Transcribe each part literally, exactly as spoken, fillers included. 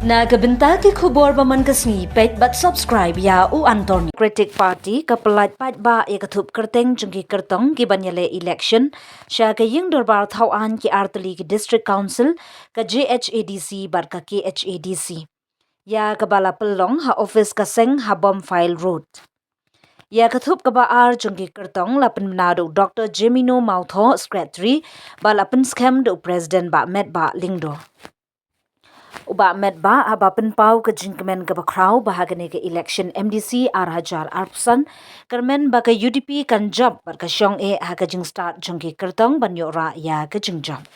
Na ka bynta ki khubor ba man ka sngi, peit bad subscribe ïa u Anthony. Democratic Party ka pyllait paidbah ïa ka thup kyrteng jong ki kyrtong ki ban ïaleh election sha ka ïing dorbar thaw aiñ ki artylli ki District Council, ka J H A D C bad ka K H A D C, ïa kaba la pynlong ha office ka seng ha Bonfire Road. Ïa ka thup kaba ar jong ki kyrtong la pynbna da u Doctor Jemino Mawthoh, Secretary, bad la pynskhem da u President Bah Metbah Lyngdoh. U Bah Metbah haba pynpaw ka jingkmen kaba khraw ba ha kane ka election M D C ar hajar arphew san, kyrmen ba ka U D P kan jop bad ka shong eh ha ka jingstad jong ki kyrtong ban ïoh rah ïa ka jingjop.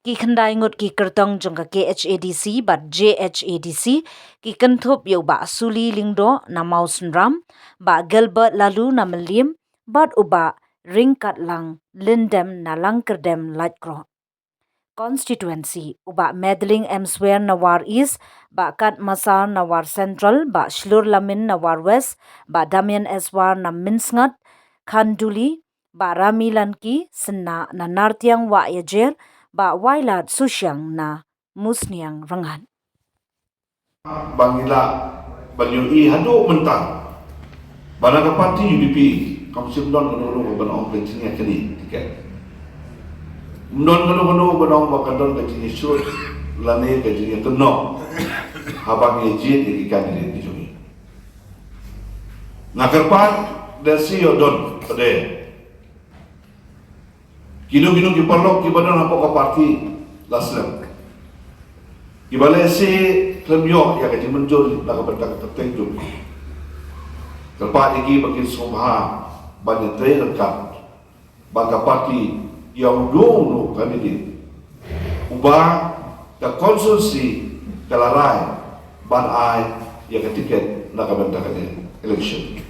Ki khyndai ngut ki kyrtong jong ka K H A D C bad J H A D C ki kynthup ïa u Bah Suli Lyngdoh na Mawsynram, Bah Gilbert Laloo na Mylliem, bad u Bah Ryngkatlang Lyndem na Langkyrdem Laitkroh Constituency, u Bah Meddling M Swer na War East, Bah Katmasar na War Central, Bah Shlur Lamin na War West, Bah Damian S War na Mynsngat Khanduli, Bah Rami Lanki Synna na Nartiang Wahïajer, Bah Wailadsuchiang na Musniang Rngat. Ba ngi lah ban ïohi haduh mynta ba na ka party U D P kam shym don kano kano ban ong ka jingïaknieh tiket. Ym don kano kano ban ong ba ka don ka jingïashut lane ka jingïakynnoh haba ngi jied ïa ki candidate ki jong ngi. Nga kyrpad da shi ïoh don pat de kino kino ki paralok kiba don hapoh ka party la slem, kiba lehse khlem ïoh ïa ka jingmynjur na ka bynta ka kyrteng jong ki. Kyrpad ïa ki ba kin sngewbha ban ïatrei ryngkat bad ka party ïa uno uno u candidate uba ka constituency ka la rai ban ai ïa ka tiket na ka bynta kane election.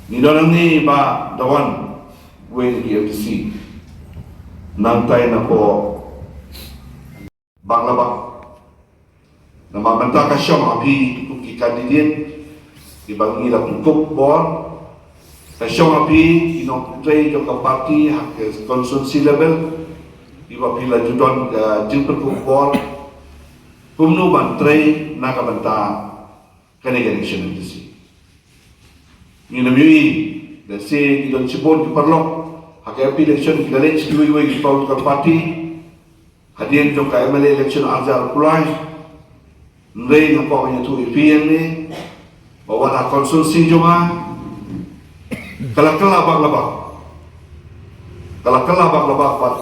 Ngi don hangne ba da wan wei na ki M D C, nangtai na poh Banglabak. Namar mynta ka shong ha phi kum ki candidate kiba ngi la pynkup bor. Ka shong ha phi ki nongtrei jong ka party ha ka constituency level kiba phi la ju don ka jingpynkup bor. Kumno ban trei na ka bynta kane ka election M D C. Ngi nym ïohi, lehse ki don shibun ki paralok ha ka M P election ki la leit sha kiwei kiwei ki political party hadien jong ka M L A election ar hajar arphew lai. Hynrei nga kwah ban ïathuh ïa phi hangne ba wat ha constituency jong nga ka la kylla bak la bak. Ka la kylla bak la bak bad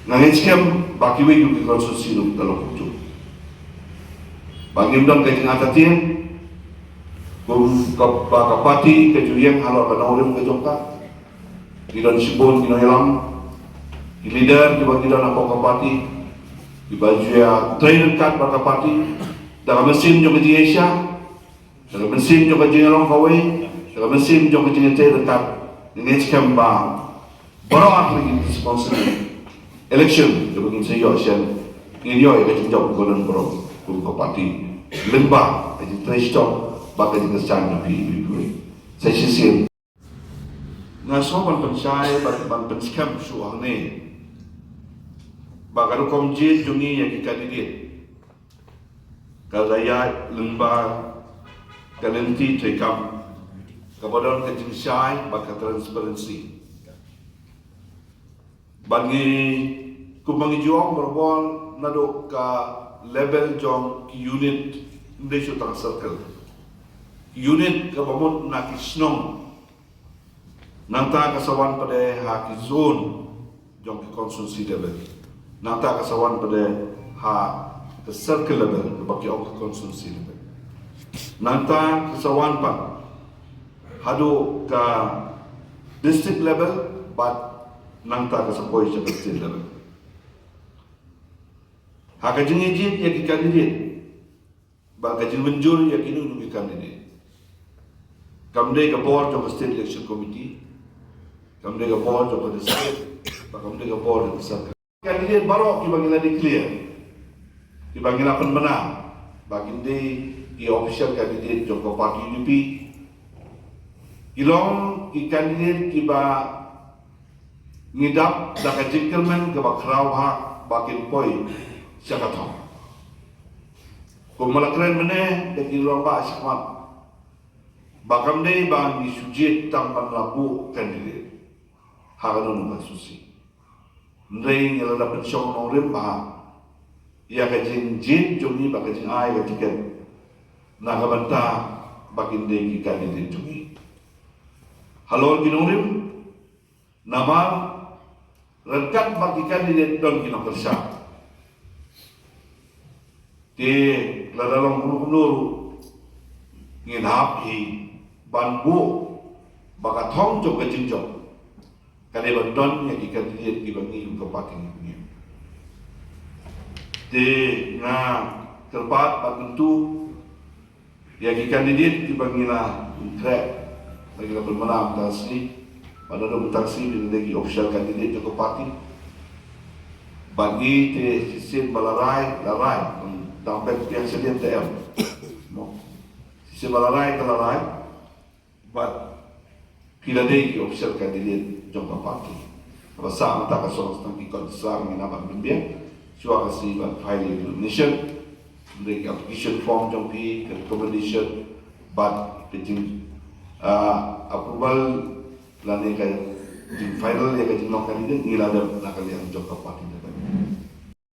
nga ngeit skhem ba kiwei kiwei ki constituency ruh ka long kumjuh. Ba ngim don ka jingartatien kum ka, ba ka party ka ju ïeng halor ka nongrim ka jong ka. Ki don shibun ki nongïalam, ki leader kiba ki don hapoh ka party, kiba ju ïatrei ryngkat bad ka party da ka mynsiem jong ka jingïaishah, da ka mynsiem jong ka jingïalong kawei, da ka mynsiem jong ka jingïatrei ryngkat. Nga ngeit skhem ba baroh artylli ki responsible election kiba ngin sa ïoh shen, ngin ïoh ïa ka jingjop kaba don baroh kum ka party lyngba ka jingtrei shitom bad ka jingkyrshan jong phi iwei pa iwei. Sa shisien nga sngew ban pynshai bad ban pynskhem shuh hangne ba ka rukom jied jong ngi ïa ki candidate ka la ïaid lyngba ka lynti treikam kaba don ka jingshai bad ka transparency. Bad ngi, kumba ngi ju ong barabor, naduh ka level jong ki unit, ym dei shuh tang circle, ki unit kaba mut na ki shnong. Nangta ka sa wan pat de ha ki zone jong ki constituency level. Nangta ka sa wan pat de ha ka circle level kaba ki ong ka constituency level. Nangta ka sa wan pat haduh ka district level bad nangta ka sa poi sha ka state level. Ha ka jingïajied ïa ki candidate bad ka jingmynjur ïa kino kino ki candidate, kam dei ka bor jong ka State Election Committee, kam dei ka bor jong ka district, bad kam dei ka bor jong ka circle. Candidate baroh kiba ngi la declare, kiba ngi la pynbna ba kin dei ki official candidate jong ka party U D P, ki long ki candidate kiba ngi dap da ka jingkyrmen kaba khraw ha ba kin poi sha ka thong. Kumba la kren mynne da ki rangbah shakhmat, ba kam dei ba ngi shu jied tang ban la buh candidate ha kano kano ka constituency. Hynrei ngi la da pynshong nongrim bha ïa ka jingjied jong ngi bad ka jingai ka tiket na ka bynta ba kin dei ki candidate jong ngi halor ki nongrim. Namar ryngkat bad ki candidate don ki nongkyrshan. Te lada long kumno kumno ruh ngin hap hi ban buh ba ka thong jong ka jingjop ka dei ban don ïa ki candidate kiba ngi kum ka party ngi pynïaid. Te nga kyrpad ban kyntu ïa ki candidate kiba ngi la khreh, ba ngi la pynbna mynta ka sngi, ba naduh mynta ka sngi ki dei ki official candidate jong ka party. Bad ngi te shisien ba la rai, la rai, tang pek piang shisien te em. Mo. Shisien ba la rai, te la rai. Bad ki la dei ki official candidate jong ka party. Haba sah mynta ka song sdang ki kot sdang ngi nang ban pynbiang. Shuwa ka sngi ban file ïa ki nomination. Hynrei ki application form jong phi, ki recommendation, bad ka jing, ah, approval lane ka jing final ïa ka jinglong candidate ngi la dep na ka liang jong ka party da